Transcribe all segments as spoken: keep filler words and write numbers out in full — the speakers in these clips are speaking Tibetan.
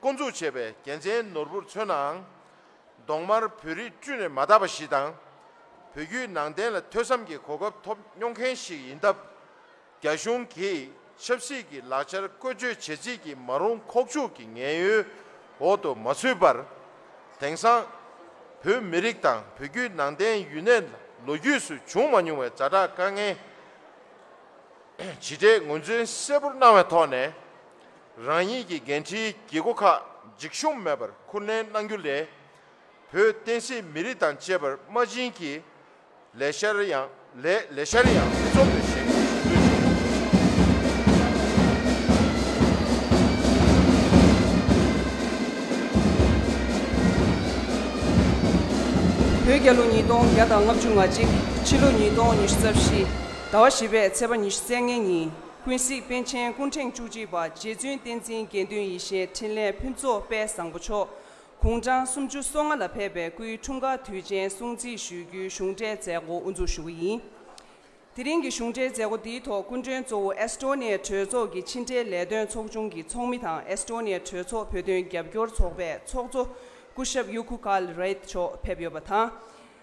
བསྐོ་འཛུགས་བྱས་པའི་རྒྱལ་མཚན་ནོར་བུར་མཚོན་ནའང་། གདོང་དམར་བོད་རིགས་བསྐྲུན་ནས་མ་དག་པ་ཞིག་དང་། བོད་བརྒྱུད་ནང་བསྟན་ལ་ཐོས་བསམ་གྱི་གོ་སྐབས་ཐོབ་མྱོང་མཁན་ཞིག་ཡིན་སྟབས། རྒྱ་གཞུང་གིས་ཆབ་སྲིད་ཀྱི་ལག་ཆར་བཀོལ་སྤྱོད་བྱེད་རྩིས་ཀྱི་མ་རུངས་ཁོག་ཆུག་གི་ངན་གཡོའི་འོག་ཏུ་མ་ཚུད་པར། དེང་སང་བོད་མི་རིགས་དང་བོད་བརྒྱུད་ནང་བསྟན་ཡུན་གནས་ལོ་རྒྱུས་སུ་བྱུང་མ་མྱོང་བའི་ཛ་དྲག་དཀའ་ངལ་ཇི་འཕྲད་ངོས་འཛིན་གསལ་པོར་གནང་བའི་ཐོག་ནས། རང་ཉིད་ཀྱི་འགན་འཁྲིའི་བགྱི་སྒོ་ཁག་འཇིགས་ཞུམ་མེད་པར་འཁུར་ལེན་གནང་རྒྱུ་ལས། བོད་བསྟན་སྲིད་མི་རིགས་དང་བཅས་པར་དམག་སྦྱིན་གྱི་ལས་འཆར་ཡང་ལས་ལས་འཆར་ཡང་མི་རྩོམ་པའི་ཞིག་ཞུ་འདོད་ཅིང་། བོད་རྒྱལ་ལོ་ཉིས་སྟོང་བརྒྱ་དང་ལྔ་བཅུ་ང་གཅིག་ཕྱི་ལོ་ཉིས་སྟོང་ཉི་ཤུ་རྩ་བཞི་ཟླ་བ་བཞི་པའི་ཚེས་པ་ཉི་ཤུ་རྩ་ལྔའི་ཉིན། ཀུན་གཟིགས་པཎ་ཆེན་སྐུ་ཕྲེང་བཅུ་གཅིག་པ་རྗེ་བཙུན་བསྟན་འཛིན་དགེ་འདུན་ཡེ་ཤེས་འཕྲིན་ལས་ཕུན་ཚོགས་དཔལ་བཟང་པོ་མཆོག་དགུང་གྲངས་སུམ་ཅུ་སོ་ལྔ་ལ་ཕེབས་པའི་སྐུའི་འཁྲུངས་སྐར་དུས་ཆེན་སྲུང་བརྩི་ཞུ་རྒྱུའི་གཞུང་འབྲེལ་མཛད་སྒོ་དབུ་འཛུགས་ཞུ་གི་ཡིན། དེ་རིང་གི་གཞུང་འབྲེལ་མཛད་སྒོ་འདིའི་ཐོག་སྐུ་མགྲོན་གཙོ་བོ་ཨེས་ཏོ་ནི་ཡ་གྲོས་ཚོགས་ཀྱི་ཕྱི་འབྲེལ་ལས་དོན་ཚོགས་ཆུང་གི་ཚོགས་མི་དང་ཨེས་ཏོ་ནི་ཡ་གྲོས་ཚོགས་བོད་དོན་རྒྱབ་སྐྱོར་ཚོགས་པའི་ཚོགས་གཙོ་སྐུ་ཞབས་ཡུ་ཁུ་ཀཱལ་རེད་མཆོག་ཕེབས་ཡོད་པ་དང་།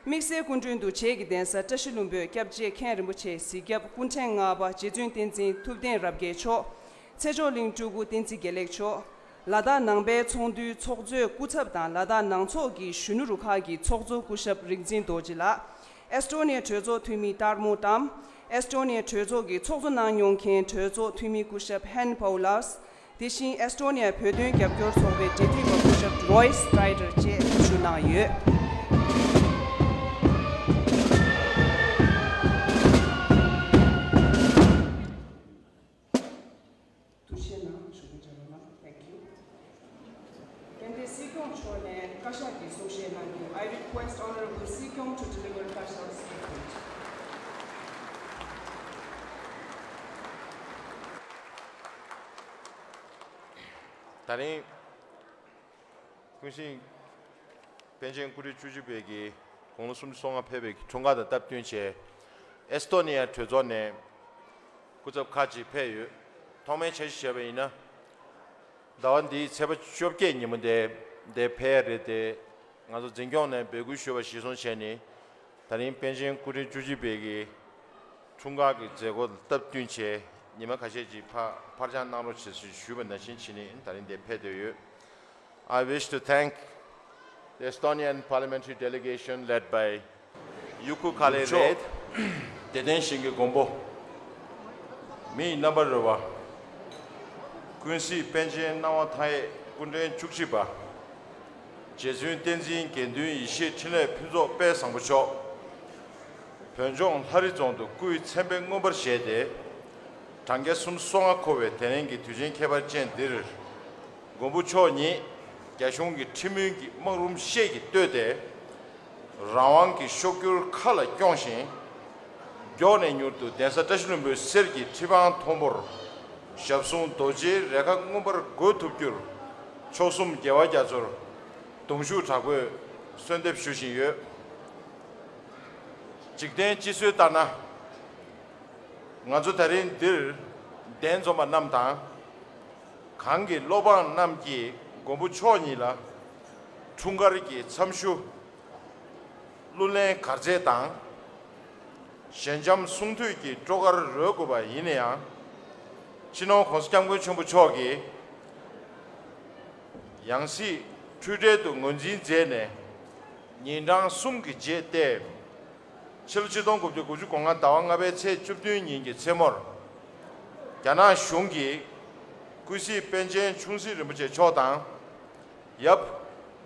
དམིགས་བསལ་སྐུ་མགྲོན་དུ་རྗེ་གི་གདན་ས་བཀྲ་ཤིས་ལྷུན་པོའི་སྐྱབས་རྗེ་མཁན་རིན་པོ་ཆེ་གཟིགས་སྐྱབས་སྐུ་ཕྲེང་ལྔ་པ་རྗེ་བཙུན་བསྟན་འཛིན་ཐུབ་བསྟན་རབ་རྒྱས་མཆོག་ཚེ་མཆོག་གླིང་སྤྲུལ་སྐུ་བསྟན་འཛིན་དགེ་ལེགས་མཆོག་ལ་དྭགས་ནང་པའི་ཚོགས་འདུའི་ཚོགས་གཙོའི་སྐུ་ཚབ་དང་ལ་དྭགས་ནང་ཚོགས་ཀྱི་གཞོན་ནུ་རུ་ཁག་གི་ཚོགས་གཙོ་སྐུ་ཞབས་རིག་འཛིན་རྡོ་རྗེ་ལགས། ཨེས་ཏོ་ནི་ཡ་གྲོས་ཚོགས་འཐུས་མི་ཏར་མོ་ཏམ། ཨེས་ཏོ་ནི་ཡ་གྲོས་ཚོགས་ཀྱི་ཚོགས་གཙོ་གནང་མྱོང་མཁན་གྲོས་ཚོགས་འཐུས་མི་སྐུ་ཞབས་ཧན་པའུ་ལཱས། དེ་བཞིན་ཨེས་ཏོ་ནི་ཡ་བོད་དོན་རྒྱབ་སྐྱོར་ཚོགས་པའི་འབྲེལ་མཐུད་པ་སྐུ་ཞབས་རོའི་སི་ཏྲའི་ཏར་བཅས་ཞུ་གནང་ཡོད། ཐུགས་རྗེ་གནང་། ཞུ་སྐུལ་བྱེད་རོགས་གནང་། Thank you. དཔལ་ལྡན་སྲིད་སྐྱོང་མཆོག་ནས་བཀའ་ཤག་གི་གསུང་བཤད་གནང་རྒྱུ། I request Honorable སྲིད་སྐྱོང་to deliver བཀའ་ཤག statement. ད་རིང་ཀུན་གཟིགས་པཎ་ཆེན་སྐུ་ཕྲེང་བཅུ་གཅིག་པའི་གི་དགུང་ལོ་སུམ་ཅུ་སོ་ལྔ་ཕེབས་པའི་འཁྲུངས་སྐར་དང་སྟབས་བསྟུན་བྱས། ཨེས་ཏོ་ནི་ཡ་གྲོས་ཚོགས་ནས་སྐུ་ཚབ་ཁག་ཅིག་ཕེབས་ཡོད། ཐོག་མའི་འཆར་གཞི་བྱས་པ་ཡིན་ན། ཟླ་བ་འདིའི་ཚེས་པ་བཅོ་བརྒྱད་ཉིན་མོ་དེ་འདིར་ཕེབས་ཡ་རེད་དེ། ང་ཚོ་འཛིན་སྐྱོང་ནས་འབོད་སྐུལ་ཞུས་པ་གཞིར་བཟུང་བྱས་ནས། ད་རིང་པཎ་ཆེན་སྐུ་ཕྲེང་བཅུ་གཅིག་པའི་གི་འཁྲུངས་སྐར་གྱི་མཛད་སྒོ་དང་སྟབས་བསྟུན་བྱས། ཉི་མ་ཁ་ཤས་ཅིག་ཕར་ཕར་འགྱངས་གནང་རོགས་བྱེད་ཞེས་ཞུས་པ་ནང་བཞིན་བྱས་ནས་ད་རིང་འདིར་ཕེབས་བསྡད་ཡོད། I wish to thank the Estonian parliamentary delegation led by Yuku Kale མཆོག Red. བདེ་ལྡན་ཞིང་གི་མགོན་པོ། མི་ཡི་རྣམ་པར་རོལ་བ། ཀུན་གཟིགས་པཎ་ཆེན་སྣང་བ་མཐའ་ཡས་སྐུ་ཕྲེང་བཅུ་གཅིག་པ། རྗེ་བཙུན་བསྟན་འཛིན་དགེ་འདུན་ཡེ་ཤེས་འཕྲིན་ལས་ཕུན་ཚོགས་དཔལ་བཟང་པོ་མཆོག་བོད་ལྗོངས་ལྷ་རི་རྫོང་དུ་སྐུའི་མཚན་དཔེ་མངོན་པར་བཞེས་ཏེ། གྲངས་བརྒྱ་སུམ་ཅུ་སོ་ལྔ་འཁོར་བའི་དེ་རིང་གི་དུས་ཆེན་ཁྱད་པར་ཅན་འདིར། མགོན་པོ་མཆོག་ཉིད་རྒྱ་གཞུང་གི་ཁྲིམས་མིན་གྱི་དམག་རུམ་ཤེད་ཀྱིས་བཏོལ་ཏེ། རང་དབང་གི་གཤོག་འགྱུར་མཁའ་ལ་སྐྱོང་ཞིང་། མགྱོགས་ནས་མྱུར་དུ་གདན་ས་བཀྲ་ཤིས་ལྷུན་པོའི་གསེར་གྱི་ཁྲི་པང་མཐོན་པོར་ཞབས་ཟུང་རྡོ་རྗེའི་རལ་ཁ་མངོན་པར་དགོད་ཐུབ་རྒྱུར་མཆོག་གསུམ་རྒྱལ་བ་རྒྱ་མཚོར་གདུང་ཤུགས་དྲག་པོས་གསོལ་འདེབས་ཞུ་བཞིན་ཡོད། འཇིག་རྟེན་སྤྱི་སྲོལ་ལྟར་ན། ང་ཚོ་ད་རིང་འདིར་གདན་འཛོམས་པ་རྣམས་དང་། གང་གི་སློབ་འབངས་རྣམས་ཀྱིས་མགོན་པོ་མཆོག་ཉིད་ལ་འཁྲུངས་སྐར་གྱི་འཚམས་ཞུ། གླུ་ལེན་གར་རྩེད་དང་། ཞལ་འཆམ་གསུང་ཐོས་ཀྱི་སྤྲོ་གར་རོལ་དགོས་པ་ཡིན་ན་ཡང་། སྤྱི་ནོར་༸གོང་ས་༸སྐྱབས་མགོན་ཆེན་པོ་མཆོག་གིས་ཡང་སྲིད་འཁྲུལ་བྲལ་དུ་ངོས་འཛིན་མཛད་ནས། ཉིན་གྲངས་གསུམ་གྱི་རྗེས་ཏེ། ཕྱི་ལོ་ཆིག་སྟོང་དགུ་བརྒྱ་དགུ་བཅུ་གོ་ལྔ་ཟླ་བ་ལྔ་པའི་ཚེས་བཅུ་བདུན་ཉིན་གྱི་མཚན་མོར། རྒྱ་ནག་གཞུང་གིས་ཀུན་གཟིགས་པཎ་ཆེན་ཆུང་སྲིད་རིན་པོ་ཆེ་མཆོག་དང་། ཡབ་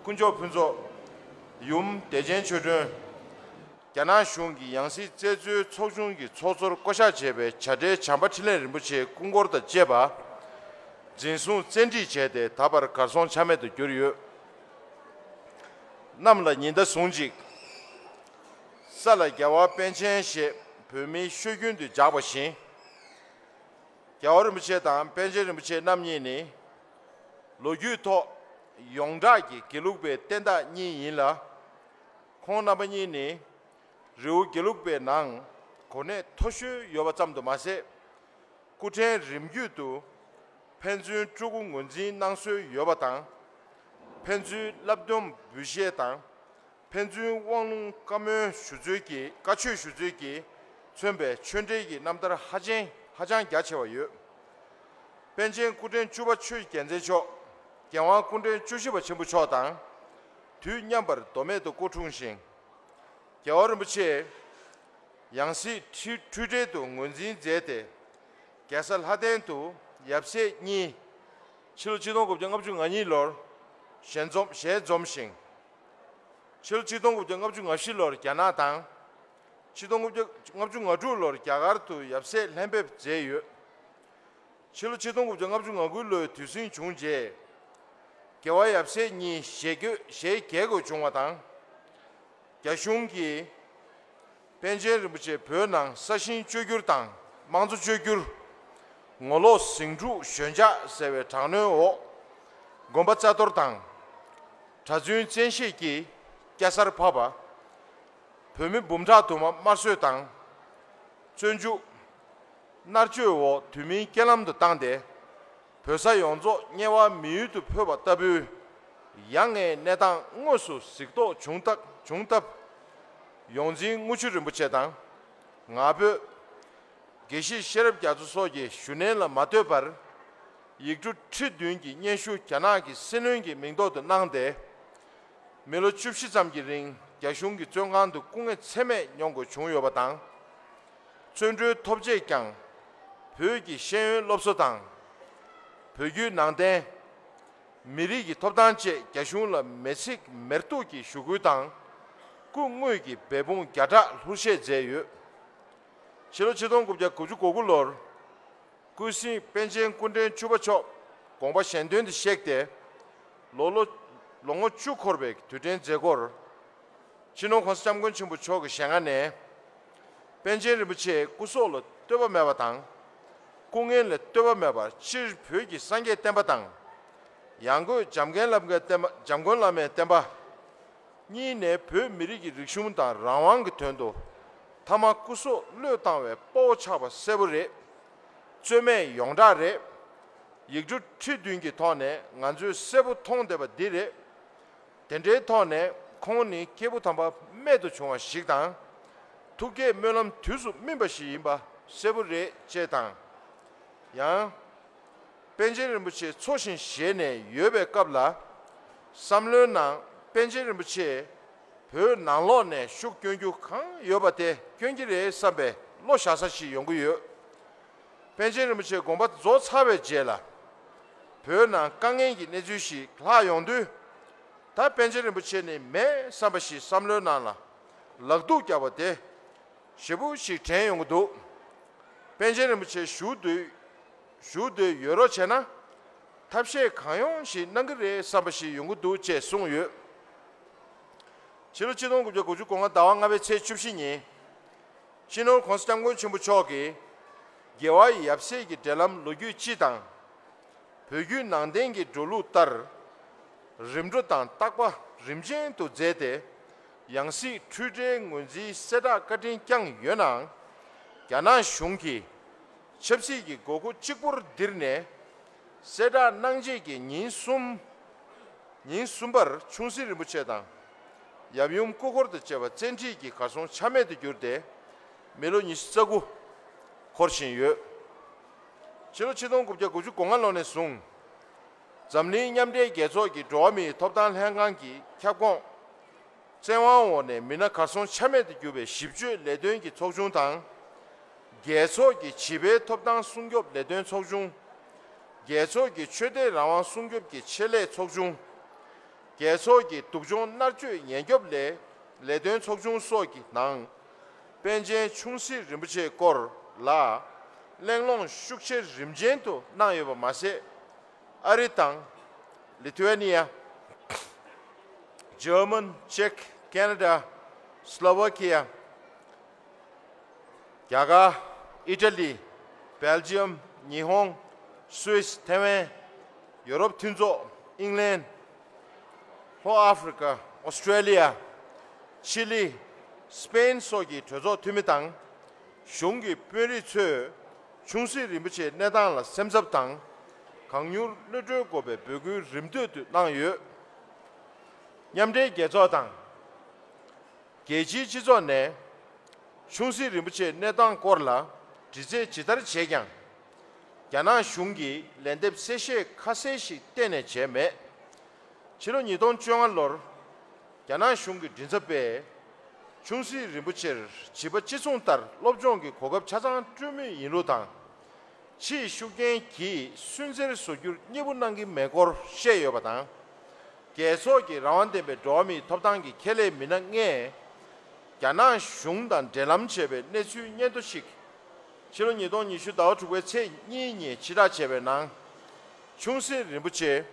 དཀོན་མཆོག་ཕུན་ཚོགས། ཡུམ་བདེ་ཆེན་ཆོས་སྒྲོན། རྒྱ་ནག་གཞུང་གི་ཡང་སྲིད་བཙན་འཛུལ་ཚོགས་ཆུང་གི་ཚོགས་གཙོར་བསྐོ་གཞག་བྱས་པའི་བྱ་བྲལ་བྱམས་པ་འཕྲིན་ལས་རིན་པོ་ཆེའི་སྐུ་འཁོར་དང་བཅས་པ། འཛིན་བཟུང་བཙན་ཁྲིད་བྱས་ཏེ་ད་བར་གར་སོང་ཆ་མེད་དུ་གྱུར་ཡོད། གནམ་ལ་ཉི་ཟླ་ཟུང་གཅིག་ས་ལ་རྒྱལ་བ་པཎ་ཆེན་ཞེས་བོད་མིའི་ཤོད་རྒྱུན་དུ་འཇགས་པ་བཞིན། རྒྱལ་བ་རིན་པོ་ཆེ་དང་པཎ་ཆེན་རིན་པོ་ཆེ་རྣམ་གཉིས་ནི། ལོ་རྒྱུས་ཐོག་ཡོངས་གྲགས་ཀྱི་དགེ་ལུགས་པའི་བསྟན་བདག་གཉིས་ཡིན་ལ། ཁོང་རྣམ་པ་གཉིས་ནི། རི་བོ་དགེ་ལུགས་པའི་ནང་གོ་གནས་མཐོ་ཤོས་ཡོད་པ་ཙམ་དུ་མ་ཟད། སྐུ་ཕྲེང་རིམ་བརྒྱུད་དུ་ཕན་ཚུན་སྤྲུལ་སྐུ་ངོས་འཛིན་གནང་སྲོལ་ཡོད་པ་དང་ ཕན་ཚུན་བསླབ་སྡོམ་འབུལ་བཞེས་དང་། ཕན་ཚུན་དབང་ལུང་བཀའ་མོལ་ཞུ་ཚུལ་གྱིས་བཀའ་ཆོས་ཞུ་ཚུལ་གྱིས་མཚོན་པའི་ཆོས་འབྲེལ་གྱི་རྣམ་ཐར་ཧ་ཅང་ཧ་ཅང་རྒྱ་ཆེ་བ་ཡོད། པཎ་ཆེན་སྐུ་ཕྲེང་བཅུ་པ་ཆོས་ཀྱི་རྒྱལ་མཚན་མཆོག། རྒྱལ་དབང་སྐུ་ཕྲེང་བཅུ་བཞི་པ་ཆེན་པོ་མཆོག་དང་། དུས་མཉམ་པར་མདོ་སྨད་དུ་སྐུ་འཁྲུངས་ཤིང་། རྒྱལ་བ་རིན་པོ་ཆེ་ཡང་སྲིད་འཁྲུལ་འཁྲུལ་བྲལ་དུ་ངོས་འཛིན་མཛད་དེ། རྒྱལ་ས་ལྷ་ལྡན་དུ་ཡབ་སྲས་གཉིས། ཕྱི་ལོ་ཆིག་སྟོང་དགུ་བརྒྱ་ལྔ་བཅུ་ང་གཉིས་ལོར་ཞལ་འཛོམས་ཞལ་འཛོམས་ཤིང་། ཕྱི་ལོ་ཆིག་སྟོང་དགུ་བརྒྱ་ལྔ་བཅུ་ང་བཞི་ལོར་རྒྱ་ནག་དང་། ཆིག་སྟོང་དགུ་བརྒྱ་ལྔ་བཅུ་ང་དྲུག་ལོར་རྒྱ་གར་དུ་ཡབ་སྲས་ལྷན་ཕེབས་མཛད་ཡོད། ཕྱི་ལོ་ཆིག་སྟོང་དགུ་བརྒྱ་ལྔ་བཅུ་ང་དགུ་ལོའི་དུས་ཟིང་བྱུང་རྗེས། རྒྱལ་བ་ཡབ་སྲས་གཉིས་ཞལ་བཀོད་ཞལ་གྱེས་དགོས་བྱུང་བ་དང་། རྒྱ་གཞུང་གིས་པཎ་ཆེན་རིན་པོ་ཆེ་བོད་ནང་ས་ཞིང་བཅོས་བསྒྱུར་དང་དམངས་གཙོ་བཅོས་བསྒྱུར། ངོ་ལོག་ཟིང་འཁྲུག་ཞོད་འཇགས་ཟེར་བའི་དྲག་གནོན་འོག་དགོན་པ་རྩ་གཏོར་དང་། གྲྭ་བཙུན་བཙན་ཤེད་ཀྱིས་སྐྱ་སར་ཕབ་པ། བོད་མི་འབུམ་ཕྲག་དུ་མ་དམར་གསོད་དང་། བཙོན་འཇུག་མནར་གཅོད་འོག་དུས་མིན་རྐྱེན་ལམ་དུ་བཏང་སྟེ། བོད་ས་ཡོངས་རྫོགས་དམྱལ་བ་མི་ཡུལ་དུ་འཕོས་པ་ལྟ་བུའི་ཡ་ང་གནས་སྟངས་དངོས་སུ་གཟིགས་རྟོག་བྱུང་སྟབས་བྱུང་སྟབས། ཡོངས་འཛིན་དངུལ་ཆུ་རིན་པོ་ཆེ་དང་། ང་ཕོད། དགེ་བཤེས་ཤེས་རབ་རྒྱ་མཚོ་སོགས་ཀྱི་ཞུ་ནན་ལ་མ་ལྟོས་པར། ཡིག་འབྲུ་ཁྲི་བདུན་གྱི་སྙན་ཞུ་རྒྱ་ནག་གི་སྲིད་བློན་གྱི་མིང་ཐོག་ཏུ་གནང་སྟེ། མི་ལོ་བཅུ་བཞི་ཙམ་གྱི་རིང་རྒྱ་གཞུང་གི་བཙོན་ཁང་དུ་སྐུ་ངལ་ཚད་མེད་མྱོང་དགོས་བྱུང་ཡོད་པ་དང་། བཙོན་གྲོལ་ཐོབ་རྗེས་ཀྱང་། བོད་ཀྱི་ཤེས་ཡོན་སློབ་གསོ་དང་། བོད་བརྒྱུད་ནང་བསྟན། མི་རིགས་ཀྱི་ཐོབ་ཐང་བཅས་རྒྱ་གཞུང་ལ་མེ་ཚིག་མེར་གཏུགས་ཀྱི་ཞུ་སྐུལ་དང་། སྐུ་དངོས་ཀྱི་འབད་འབུངས་བརྒྱ་ཕྲག་ལྷུར་བཞེས་མཛད་ཡོད། ཕྱི་ལོ་ཆིག་སྟོང་དགུ་བརྒྱ་དགུ་བཅུ་གོ་དགུ་ལོར། ཀུན་གཟིགས་པཎ་ཆེན་སྐུ་ཕྲེང་བཅུ་པ་མཆོག་དགོངས་པ་གཞན་དོན་དུ་གཤེགས་ཏེ། ལོ་ལོ་ལོ་ངོ་བཅུ་འཁོར་བའི་དུས་དྲན་མཛད་སྒོར། སྤྱི་ནོར་༸གོང་ས་༸སྐྱབས་མགོན་ཆེན་པོ་མཆོག་གི་ཞལ་སྔ་ནས། པཎ་ཆེན་རིན་པོ་ཆེའི་སྐུ་སྲོག་ལ་ལྟོས་པ་མེད་པ་དང་། སྐུ་ངལ་ལ་ལྟོས་པ་མེད་པར་སྤྱིར་བོད་ཀྱི་སངས་རྒྱས་བསྟན་པ་དང་། ཡང་སྒོས་འཇམ་མགོན་བླ་མའི་བསྟན་པ་འཇམ་མགོན་བླ་མའི་བསྟན་པ། གཉིས་ནས་བོད་མི་རིགས་ཀྱི་རིག་གཞུང་དང་རང་དབང་གི་དོན་དུ། ཐ་མ་སྐུ་སྲོག་བློས་བཏང་བའི་དཔའ་བོ་ཆགས་པ་གསལ་པོ་རེད། རྩོད་མེད་ཡོངས་གྲགས་རེད། ཡིག་འབྲུ་ཁྲི་བདུན་གྱི་ཐོག་ནས་ང་ཚོས་གསལ་པོ་མཐོང་བསྡད་པ་འདི་རེད། དེ་འདྲའི་ཐོག་ནས་ཁོང་ནི་སྐྱེས་བུ་དམ་པ་རྨད་དུ་བྱུང་བ་ཞིག་དང་། ཐུགས་བསྐྱེད་སྨོན་ལམ་དུས་སུ་སྨིན་པ་ཞིག་ཡིན་པ་གསལ་པོ་རེད་ཅེས་དང་། ཡང་། པཎ་ཆེན་རིན་པོ་ཆེ་འཚོ་ཞིང་གཞེས་ནས་ཡོད་པའི་སྐབས་ལ། བསམ་བློའི་ནང་པཎ་ཆེན་རིན་པོ་ཆེ་བོད་ནང་ལོགས་ནས་ཤུགས་སྐྱོན་རྒྱུ་གང་ཡོད་པ་དེ་སྐྱོན་གྱི་རེད་བསམ་པའི་བློ་བཞག་ས་ཞིག་ཡོང་གི་ཡོད། པཎ་ཆེན་རིན་པོ་ཆེ་དགོངས་པ་རྫོགས་ཚར་བའི་རྗེས་ལ། བོད་ནང་དཀའ་ངལ་གྱི་གནས་ཚུལ་ཞིག་ལྷག་ཡོང་དུས། ད་པཎ་ཆེན་རིན་པོ་ཆེ་ནི་མེད་བསམ་པ་ཞིག་བསམ་བློའི་ནང་ལ་ལག་སྡུག་རྒྱག་པ་དེ་ཞེ་པོ་ཞིག་དྲན་ཡོང་གི་འདུག་པཎ་ཆེན་རིན་པོ་ཆེ་བཞུགས་སྡོད་བཞུགས་སྡོད་ཡོད་རོགས་བྱས་ན། ཐབས་ཤེས་གང་ཡོང་ཞིག་གནང་གི་རེད་བསམ་པ་ཞིག་ཡོང་གི་འདུག་ཅེས་གསུངས་ཡོད། ཕྱི་ལོ་ཆིག་སྟོང་དགུ་བརྒྱ་དགུ་བཅུ་གོ་ལྔ་ཟླ་བ་ལྔ་པའི་ཚེས་བཅུ་བཞི་ཉིན། སྤྱི་ནོར་༸གོང་ས་༸སྐྱབས་མགོན་ཆེན་པོ་མཆོག་གིས། རྒྱལ་བ་ཡབ་སྲས་ཀྱི་འབྲེལ་ལམ་ལོ་རྒྱུས་སྤྱི་དང་། བོད་བརྒྱུད་ནང་བསྟན་གྱི་འགྲོ་ལུགས་ལྟར། རིམ་གྲོ་དང་བརྟག་པ་རིམ་ཅན་དུ་མཛད་དེ། ཡང་སྲིད་འཁྲུལ་བྲལ་ངོས་འཛིན་གསལ་བསྒྲགས་བཀའ་དྲིན་བསྐྱངས་ཡོད་ནའང་། རྒྱ་ནག་གཞུང་གིས་ཆབ་སྲིད་ཀྱི་དགོས་མཁོ་གཅིག་པུར་ལྡིར་ནས། གསལ་བསྒྲགས་གནང་རྗེས་ཀྱི་ཉིན་གསུམ། ཉིན་གསུམ་པར་ཆུང་སྲིད་རིན་པོ་ཆེ་དང་། ཡབ་ཡུམ་སྐུ་འཁོར་དང་བཅས་པ་བཙན་ཁྲིད་ཀྱིས་གར་སོང་ཆ་མེད་དུ་གྱུར་ཏེ། མི་ལོ་ཉི་ཤུ་རྩ་དགུ་འཁོར་བཞིན་ཡོད། ཕྱི་ལོ་ཆིག་སྟོང་དགུ་བརྒྱ་དགུ་བཅུ་གོ་ལྔ་ལོ་ནས་བཟུང་། འཛམ་གླིང་མཉམ་འབྲེལ་རྒྱལ་ཚོགས་ཀྱི་འགྲོ་བ་མིའི་ཐོབ་ཐང་ལྷན་ཁང་གི་ཁྱབ་ཁོངས། བཙན་དབང་འོག་ནས་མི་སྣ་གར་སོང་ཆ་མེད་དུ་གྱུར་བའི་ཞིབ་དཔྱོད་ལས་དོན་གྱི་ཚོགས་ཆུང་དང་། རྒྱལ་ཚོགས་ཀྱི་བྱིས་པའི་ཐོབ་ཐང་སྲུང་སྐྱོབ་ལས་དོན་ཚོགས་ཆུང་། རྒྱལ་ཚོགས་ཀྱི་ཆོས་དད་རང་དབང་སྲུང་སྐྱོབ་ཀྱི་ཆེད་ལས་ཚོགས་ཆུང་། རྒྱལ་ཚོགས་ཀྱི་སྡུག་སྦྱོང་མནར་གཅོད་ཉེན་སྐྱོབ་ལས་ལས་དོན་ཚོགས་ཆུང་སོགས་ཀྱི་ནང་། པཎ་ཆེན་ཆུང་སྲིད་རིན་པོ་ཆེའི་སྐོར་ལ་གླེང་སློང་ཤུགས་ཆེ་རིམ་ཅན་དུ་གནང་ཡོད་པ་མ་ཟད། ཨ་རི་དང་། ལི་ཐུ་ཝེ་ནི་ཡ། ཇར་མན། ཅེཀ། ཁེ་ན་ཌ། སློ་ཝ་ཁི་ཡ། རྒྱ་གར། ཨི་ཊ་ལི། སྦེལ་ཇི་ཡམ། ཉི་ཧོང་། སུད་སི། ཐེ་ཝན། ཡོ་རོབ་མཐུན་ཚོགས། ཨིང་ལན། ལྷོ་ཨ་ཧྥི་རི་ཀ། ཨོ་སི་ཀྲེ་ལི་ཡ། ཆི་ལི། སི་པེན་སོགས་ཀྱི་གྲོས་ཚོགས་འཐུས་མི་དང་། གཞུང་གི་དཔོན་རིགས་ཚོས་ཆུང་སྲིད་རིན་པོ་ཆེའི་གནས་སྟངས་ལ་སེམས་འཚབ་དང་། གང་མྱུར་གློད་གྲོལ་དགོས་པའི་འབོད་སྐུལ་རིམ་སྟོད་དུ་གནང་ཡོད། མཉམ་འབྲེལ་རྒྱལ་ཚོགས་དང་། རྒྱལ་སྤྱིའི་སྤྱི་ཚོགས་ནས་ཆུང་སྲིད་རིན་པོ་ཆེའི་གནས་སྟངས་སྐོར་ལ་དྲི་རྩད་ཇི་ལྟར་བྱས་ཀྱང་། རྒྱ་ནག་གཞུང་གིས་ལན་འདེབས་གསལ་བཤད་ཁ་གསལ་ཞིག་གཏན་ནས་བྱས་མེད། ཕྱི་ལོ་ཉིས་སྟོང་བཅོ་ལྔ་ལོར་རྒྱ་ནག་གཞུང་གི་མགྲིན་ཚབ་པས་ཆུང་སྲིད་རིན་པོ་ཆེར་བྱིས་པ་གཅིག་མཚུངས་ལྟར་སློབ་སྦྱོང་གི་གོ་སྐབས་ཆ་ཚང་སྤྲོད་མུས་ཡིན་ལུགས་དང་། ཕྱིའི་ཤུགས་རྐྱེན་གྱིས་སུན་གཙེར་བཟོ་རྒྱུར་མཉེས་པོ་གནང་གི་མེད་སྐོར་བཤད་ཡོད་པ་དང་། རྒྱལ་ཚོགས་ཀྱི་རང་དབང་ལྡན་པའི་འགྲོ་བ་མིའི་ཐོབ་ཐང་གི་ཁྱད་ལས་མི་སྣ་ལྔས་རྒྱ་ནག་གཞུང་དང་འབྲེལ་ལམ་བྱས་པའི་གནས་ཚུལ་སྙན་ཐོ་ཞིག་ཕྱི་ལོ་ཉིས་སྟོང་ཉི་ཤུ་ཟླ་བ་དྲུག་པའི་ཚེས་གཉིས་ཉིན་ཕྱིར་བསྒྲགས་བྱས་པའི་ནང་། ཆུང་སྲིད་རིན་པོ་ཆེ་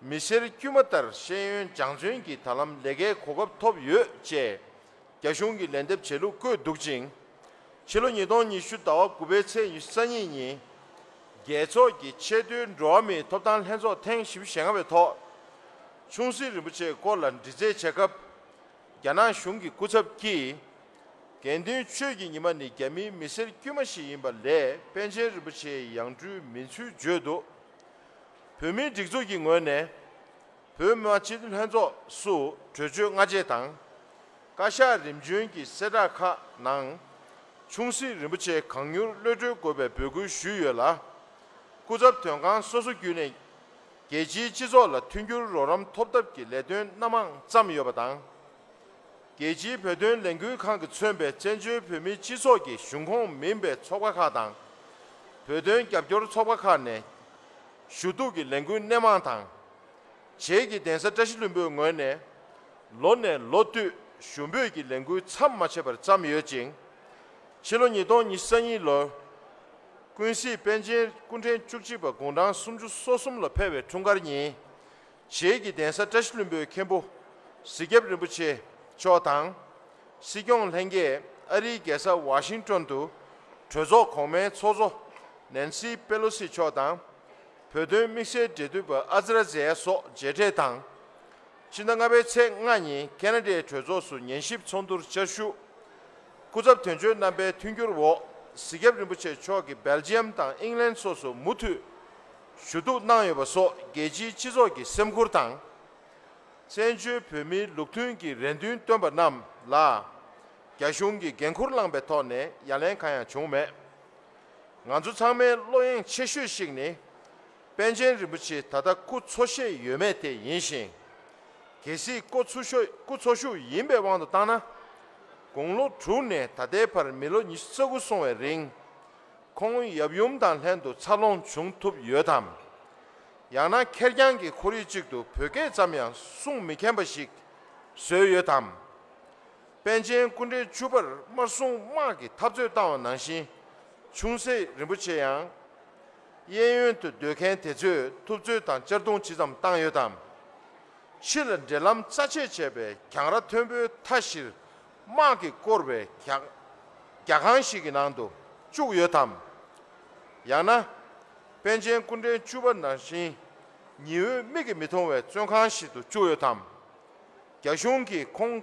མི་སེར་དཀྱུས་མ་ལྟར་ཤེས་ཡོན་སྦྱང་བརྩོན་གྱི་ད་ལམ་ལས་ཀའི་གོ་སྐབས་ཐོབ་ཡོད་ཅེས་རྒྱ་གཞུང་གིས་ལན་འདེབས་བྱས་ལུགས་བཀོད་འདུག་ཅིང་། ཕྱི་ལོ་ཉིས་སྟོང་ཉི་ཤུ་ཟླ་བ་དགུ་པའི་ཚེས་ཉི་ཤུ་རྩ་གཉིས་ཉིན། རྒྱལ་ཚོགས་ཀྱི་ཆེས་མཐོའི་འགྲོ་བ་མིའི་ཐོབ་ཐང་ལྷན་ཚོགས་ཐེངས་བཞི་བཅུ་ཞེ་ལྔ་པའི་ཐོག་ཆུང་སྲིད་རིན་པོ་ཆེའི་སྐོར་ལ་འདྲི་རྩད་བྱེད་སྐབས། རྒྱ་ནག་གཞུང་གི་སྐུ་ཚབ་ཀྱིས། དགེ་འདུན་ཆོས་ཀྱི་ཉི་མ་ནི་རྒྱ་མིའི་མི་སེར་དཀྱུས་མ་ཞིག་ཡིན་པ་ལས་པཎ་ཆེན་རིན་པོ་ཆེའི་ཡང་སྤྲུལ་མིན་ཚུལ་བརྗོད་འདུག་བོད་མིའི་སྒྲིག་འཛུགས་ཀྱི་ངོས་ནས། བོད་མི་མང་སྤྱི་འཐུས་ལྷན་ཚོགས་སུ་གྲོས་ཆོད་སྔ་རྗེས་དང་། བཀའ་ཤག་རིམ་བྱོན་གྱི་གསལ་བསྒྲགས་ཁག་ནང་། ཆུང་སྲིད་རིན་པོ་ཆེ་གང་མྱུར་གློད་གྲོལ་དགོས་པའི་འབོད་སྐུལ་ཞུས་ཡོད་ལ། སྐུ་ཚབ་དོན་ཁང་སོ་སོ་བརྒྱུད་ནས། རྒྱལ་སྤྱིའི་སྤྱི་ཚོགས་ལ་མཐུན་འགྱུར་རོགས་རམ་ཐོབ་ཐབས་ཀྱི་ལས་དོན་སྣ་མང་བརྩམས་ཡོད་པ་དང་། རྒྱལ་སྤྱིའི་བོད་དོན་ལས་འགུལ་ཁང་གིས་མཚོན་པའི་བཙན་བྱོལ་བོད་མིའི་སྤྱི་ཚོགས་ཀྱི་གཞུང་ཁོངས་མིན་པའི་ཚོགས་པ་ཁག་དང་། བོད་དོན་རྒྱབ་སྐྱོར་ཚོགས་པ་ཁག་ནས་ཞུ་གཏུག་གི་ལས་འགུལ་སྣེ་མང་དང་། བྱེས་ཀྱི་གདན་ས་བཀྲ་ཤིས་ལྷུན་པོའི་ངོས་ནས་ལོ་ནས་ལོ་བསྟུད་ཞུ་འབོད་ཀྱི་ལས་འགུལ་མཚམས་མ་ཆད་པར་བརྩམས་ཡོད་ཅིང་། ཕྱི་ལོ་ཉིས་སྟོང་ཉི་ཤུ་རྩ་གཉིས་ལོར། ཀུན་གཟིགས་པཎ་ཆེན་སྐུ་ཕྲེང་བཅུ་གཅིག་པ་དགུང་གྲངས་སུམ་ཅུ་སོ་གསུམ་ལ་ཕེབས་པའི་འཁྲུངས་སྐར་ཉིན། བྱེས་ཀྱི་གདན་ས་བཀྲ་ཤིས་ལྷུན་པོའི་མཁན་པོ། གཟིགས་རྒྱབ་རིན་པོ་ཆེ་མཆོག་དང་། སྲིད་སྐྱོང་ལྷན་རྒྱས་ཨ་རིའི་རྒྱལ་ས་ཝ་ཤིང་ཏོན་དུ། གྲོས་ཚོགས་གོང་མའི་ཚོགས་གཙོ། ནན་སི་པེ་ལོ་སི་མཆོག་དང་། བོད་དོན་དམིགས་བསལ་འབྲེལ་མཐུད་པ་ཨ་ཛི་ར་ཛེ་ཡ་སོགས་མཇལ་འཕྲད་དང་། ཕྱི་ཟླ་ལྔ་པའི་ཚེས་ལྔ་ཉིན་ཁེ་ན་ཌའི་གྲོས་ཚོགས་སུ་ཉན་ཞིབ་ཚོགས་འདུར་བཅར་ཞུགས། སྐུ་ཚབ་དོན་གཅོད་རྣམ་པའི་མཐུན་འགྱུར་འོག་གཟིགས་རྒྱབ་རིན་པོ་ཆེ་མཆོག་གིས་སྦེལ་ཇི་ཡམ་དང་ཨིང་ལན་སོགས་སུ་མུ་མཐུད་ཞུ་གཏུག་གནང་ཡོད་པ་སོགས་རྒྱལ་སྤྱིའི་སྤྱི་ཚོགས་ཀྱི་སེམས་ཁུར་དང་། བཙན་བྱོལ་བོད་མིའི་ལུགས་མཐུན་གྱི་རེ་འདུན་བཏོན་པ་རྣམས་ལ་རྒྱ་གཞུང་གིས་འགན་འཁུར་བླངས་པའི་ཐོག་ནས་ཡ་ལན་གང་ཡང་བྱུང་མེད། ང་ཚོ་ཚང་མའི་བློ་གཡེང་ཆེ་ཤོས་ཤིག་ནི། པཎ་ཆེན་རིན་པོ་ཆེ་ད་ལྟ་སྐུ་འཚོ་བཞེས་ཡོད་མེད་དེ་ཡིན་ཞིང་། གལ་སྲིད་སྐུ་འཚོ་ཤོས་སྐུ་འཚོ་བཞུགས་ཡིན་པའི་དབང་དུ་བཏང་ན། དགུང་ལོ་དྲུག་ནས་ད་ལྟའི་བར་མི་ལོ་ཉི་ཤུ་རྩ་དགུ་སོང་བའི་རིང་། ཁོང་ཡབ་ཡུམ་དང་ལྷན་དུ་འཚར་ལོངས་བྱུང་ཐུབ་ཡོད་དམ། ཡང་ན་ཁེར་རྐྱང་གི་ཁོར་ཡུག་ཅིག་ཏུ་བོད་སྐད་ཙམ་ཡང་གསུང་མི་མཁྱེན་པ་ཞིག་བཟོས་ཡོད་དམ། པཎ་ཆེན་སྐུ་ཕྲེང་བཅུ་པར་དམར་སྲུང་དམག་གིས་འཐབ་རྩོད་བཏང་བ་ནང་བཞིན། ཆུང་སྲིད་རིན་པོ་ཆེ་ཡང་གཡས་གཡོན་དུ་སྡོད་མཁན་དེ་ཚོས་ཐུབ་ཚོད་དང་གཅར་རྡུང་ཇི་ཙམ་བཏང་ཡོད་དམ། ཕྱི་ལ་འབྲེལ་ལམ་རྩ་ཆེ་བྱས་པའི་གྱང་ར་མཐོན་པོའི་མཐའ་བཞིར་དམག་གིས་བསྐོར་བའི་གྱང་། རྒྱ་ཁང་ཞིག་གི་ནང་དུ་བཅུག་ཡོད་དམ། ཡང་ན། པཎ་ཆེན་སྐུ་ཕྲེང་བཅུ་པ་ནང་བཞིན་ཉི་འོད་མིག་གིས་མི་མཐོང་བའི་བཙོན་ཁང་ཞིག་ཏུ་བཅུག་ཡོད་དམ། རྒྱ་གཞུང་གིས་ཁོང་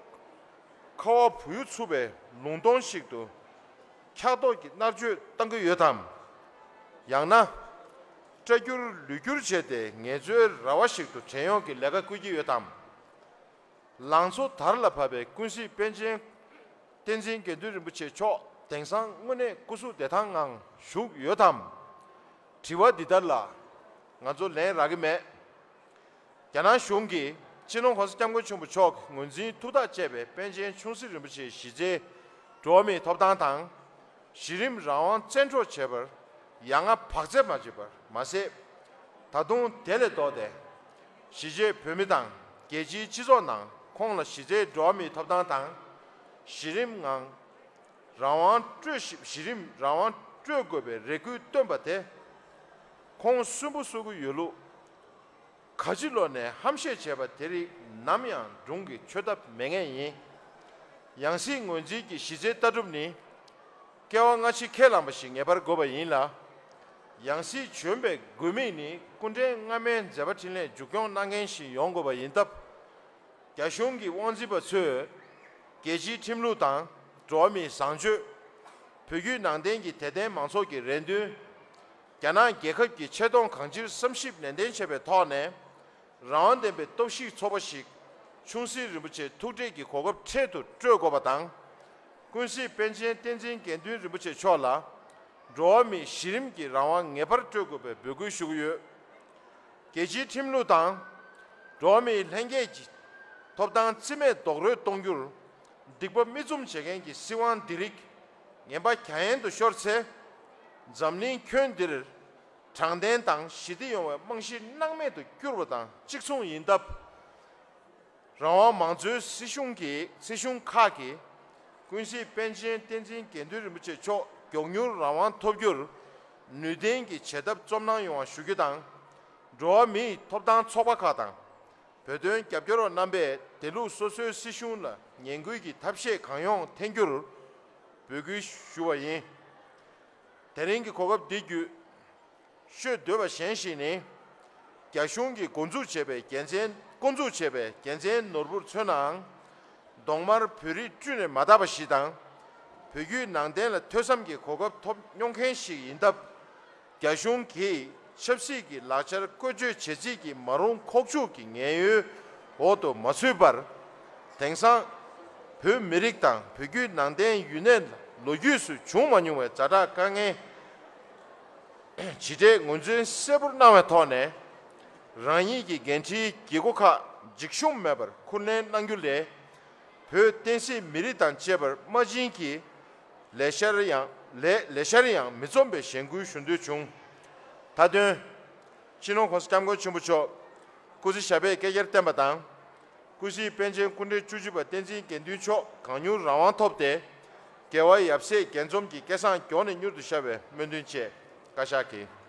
ཁ་བ་བུ་ཡུག་འཚུབ་པའི་ལུང་སྟོང་ཞིག་ཏུ་འཁྱག་ལྟོགས་ཀྱི་མནར་གཅོད་བཏང་གི་ཡོད་དམ། ཡང་ན། སྐྲ་སྒྱུར་ལུས་སྒྱུར་བྱས་ཏེ་ངལ་རྩོལ་ར་བ་ཞིག་ཏུ་བྲན་གཡོག་གི་ལས་ཀ་བསྐུལ་གྱི་ཡོད་དམ། ལང་ཚོ་དར་ལ་བབས་པའི་ཀུན་གཟིགས་པཎ་ཆེན་བསྟན་འཛིན་དགེ་འདུན་རིན་པོ་ཆེ་མཆོག་དེང་སང་དངོས་གནས་སྐུ་གཟུགས་བདེ་ཐང་ངང་བཞུགས་ཡོད་དམ། དྲི་བ་འདི་ལྟར་ལ་ང་ཚོ་ལན་རག་གི་མེད། རྒྱ་ནག་གཞུང་གིས་སྤྱི་ནོར་༸གོང་ས་༸སྐྱབས་མགོན་ཆེན་པོ་མཆོག་གི་ངོས་འཛིན་ཐུགས་ཐག་བཅད་པའི་པཎ་ཆེན་ཆུང་སྲིད་རིན་པོ་ཆེའི་གཞི་རྩའི་འགྲོ་བ་མིའི་ཐོབ་ཐང་དང་། གཞི་རིམ་རང་དབང་བཙན་འཕྲོག་བྱས་པར་ཡ་ང་བག་ཚད་མ་བྱེད་པར་མ་ཟད། ད་དུང་དེ་ལས་ལྡོག་སྟེ། གཞིས་བྱེས་བོད་མི་དང་རྒྱལ་སྤྱིའི་སྤྱི་ཚོགས་ནང་ཁོང་ལ་གཞི་རྩའི་འགྲོ་བ་མིའི་ཐོབ་ཐང་དང་། གཞི་རིམ་ངང་རང་དབང་སྤྲོད་གཞི་རིམ་རང་དབང་སྤྲོད་དགོས་པའི་རེ་སྐུལ་བཏོན་པ་དེ། ཁོང་སུན་པོ་བཟོ་གི་ཡོད་ལུགས། ག་ཅི་ལོ་ནས་ཧམ་བཤད་བྱས་པ་དེ་རིགས་ནམ་ཡང་སྒྲུང་གི་ཆོད་ཐབས་མེད་ངེས་ཡིན། ཡང་སྲིད་ངོས་འཛིན་གྱི་གཞི་རྩའི་ལྟ་གྲུབ་ནི། སྐྱེ་བ་སྔ་ཕྱི་ཁས་བླངས་པ་ཞིག་ངེས་པར་དགོས་པ་ཡིན་ལ། ཡང་སྲིད་བྱོན་པའི་དགོས་དམིགས་ནི་སྐུ་ཕྲེང་སྔ་མའི་མཛད་པ་འཕྲིན་ལས་མཇུག་སྐྱོང་གནང་མཁན་ཞིག་ཡོང་དགོས་པ་ཡིན་སྟབས། རྒྱ་གཞུང་གི་དབང་འཛིན་པ་ཚོས་རྒྱལ་སྤྱིའི་ཁྲིམས་ལུགས་དང་འགྲོ་བ་མིའི་བཟང་སྤྱོད། བོད་བརྒྱུད་ནང་བསྟན་གྱི་དད་ལྡན་མང་ཚོགས་ཀྱི་རེ་འདུན། རྒྱ་ནག་རྒྱལ་ཁབ་ཀྱི་ཆེ་མཐོང་གང་ཅིར་བསམ་ཞིབ་ནན་ཏན་བྱས་པའི་ཐོག་ནས། རང་དབང་ལྡན་པའི་སྟོབས་ཤུགས་ཚོགས་པ་ཞིག་ཆུང་སྲིད་རིན་པོ་ཆེ་ཐུགས་ཁྲལ་གྱི་གོ་སྐབས་འཕྲལ་དུ་སྤྲོད་དགོས་པ་དང་། ཀུན་གཟིགས་པཎ་ཆེན་བསྟན་འཛིན་དགེ་འདུན་རིན་པོ་ཆེ་མཆོག་ལ་འགྲོ་བ་མིའི་གཞི་རིམ་གྱི་རང་དབང་ངེས་པར་སྤྲོད་དགོས་པའི་འབོད་སྐུལ་ཞུ་གི་ཡོད། རྒྱལ་སྤྱིའི་ཁྲིམས་ལུགས་དང་། འགྲོ་བ་མིའི་ལྷན་སྐྱེས་ཀྱི་ཐོབ་ཐང་རྩིས་མེད་རྡོག་རོལ་གཏོང་རྒྱུར་སྡིག་པ་མིག་བཙུམ་བྱེད་མཁན་གྱི་སྲིད་དབང་འདི་རིགས་ངན་པ་གྱ་ཡན་དུ་ཤོར་ཚེ། འཛམ་གླིང་ཁྱོན་འདིར་དྲང་བདེན་དང་ཞི་བདེ་ཡོང་བའི་རྨང་གཞི་སྣང་མེད་དུ་བསྐྱུར་བ་དང་གཅིག་མཚུངས་ཡིན་སྟབས། རང་དབང་མང་གཙོའི་སྲིད་གཞུང་གིས་སྲིད་གཞུང་ཁག་གིས་ཀུན་གཟིགས་པཎ་ཆེན་བསྟན་འཛིན་དགེ་འདུན་རིན་པོ་ཆེ་མཆོག་མགྱོགས་མྱུར་རང་དབང་ཐོབ་རྒྱུར་ནུས་ལྡན་གྱི་བྱེད་ཐབས་རྩོམ་གནང་ཡོང་བ་ཞུ་རྒྱུ་དང་། འགྲོ་བ་མིའི་ཐོབ་ཐང་ཚོགས་པ་ཁག་དང་། བོད་དོན་རྒྱབ་སྐྱོར་བ་རྣམ་པས་དེ་ལུགས་སོ་སོའི་སྲིད་གཞུང་ལ་ངན་སྐུལ་གྱི་ཐབས་ཤེས་གང་ཡོང་འཐེན་རྒྱུར་འབོད་སྐུལ་ཞུ་བ་ཡིན། དེ་རིང་གི་གོ་སྐབས་འདི་བརྒྱུད། ཤོད་འདོད་པ་གཞན་ཞིག་ནི། རྒྱ་གཞུང་གིས་འགོ་འཛུགས་བྱས་པའི་རྒྱལ་མཚན་འགོ་འཛུགས་བྱས་པའི་རྒྱལ་མཚན་ནོར་བུར་མཚོན་ནའང་། གདོང་དམར་བོད་རིགས་བཀྲུས་ནས་མ་དག་པ་ཞིག་དང་། བོད་བརྒྱུད་ནང་བསྟན་ལ་ཐོས་བསམ་གྱི་གོ་སྐབས་ཐོབ་མྱོང་མཁན་ཞིག་ཡིན་སྟབས། རྒྱ་གཞུང་གིས་ཆབ་སྲིད་ཀྱི་ལག་ཆར་བཀོལ་སྤྱོད་བྱེད་རྩིས་ཀྱི་མ་རུངས་ཁོག་ཆུག་གི་ངན་གཡོའི་འོག་ཏུ་མ་ཚུད་པར། དེང་སང་བོད་མི་རིགས་དང་བོད་བརྒྱུད་ནང་བསྟན་ཡུན་གནས་ལ་ལོ་རྒྱུས་སུ་བྱུང་མ་མྱོང་བའི་ཛ་དྲག་དཀའ་ངལ་ཇི་འཕྲད་ངོས་འཛིན་གསལ་པོར་གནང་བའི་ཐོག་ནས། རང་ཉིད་ཀྱི་འགན་འཁྲིའི་བགྱི་སྒོ་ཁག་འཇིགས་ཞུམ་མེད་པར་འཁུར་ལེན་གནང་རྒྱུ་ལས། བོད་བསྟན་སྲིད་མི་རིགས་དང་བཅས་པར་དམའ་འབྱིན་གྱི་ལས་ཤར་ཡང་ལས་ལས་ཤར་ཡང་མི་འཛོམས་པའི་གཞེན་སྐུལ་ཞུ་འདོད་བྱུང་། མཐའ་དོན། སྤྱི་ནོར་༸གོང་ས་༸སྐྱབས་མགོན་ཆེན་པོ་མཆོག་སྐུ་ཚེ་ཞབས་པད་བསྐལ་བརྒྱར་བརྟན་པ་དང་། ཀུན་གཟིགས་པཎ་ཆེན་སྐུ་ཕྲེང་བཅུ་གཅིག་པ་བསྟན་འཛིན་དགེ་འདུན་མཆོག་གང་མྱུར་རང་དབང་ཐོབ་སྟེ། རྒྱལ་བ་ཡབ་སྲས་དགྱེས་འཛོམས་ཀྱི་སྐལ་བཟང་མགྱོགས་ནས་མྱུར་དུ་ཤར་བའི་སྨོན་འདུན་བཅས་བཀའ་ཤག་གིས་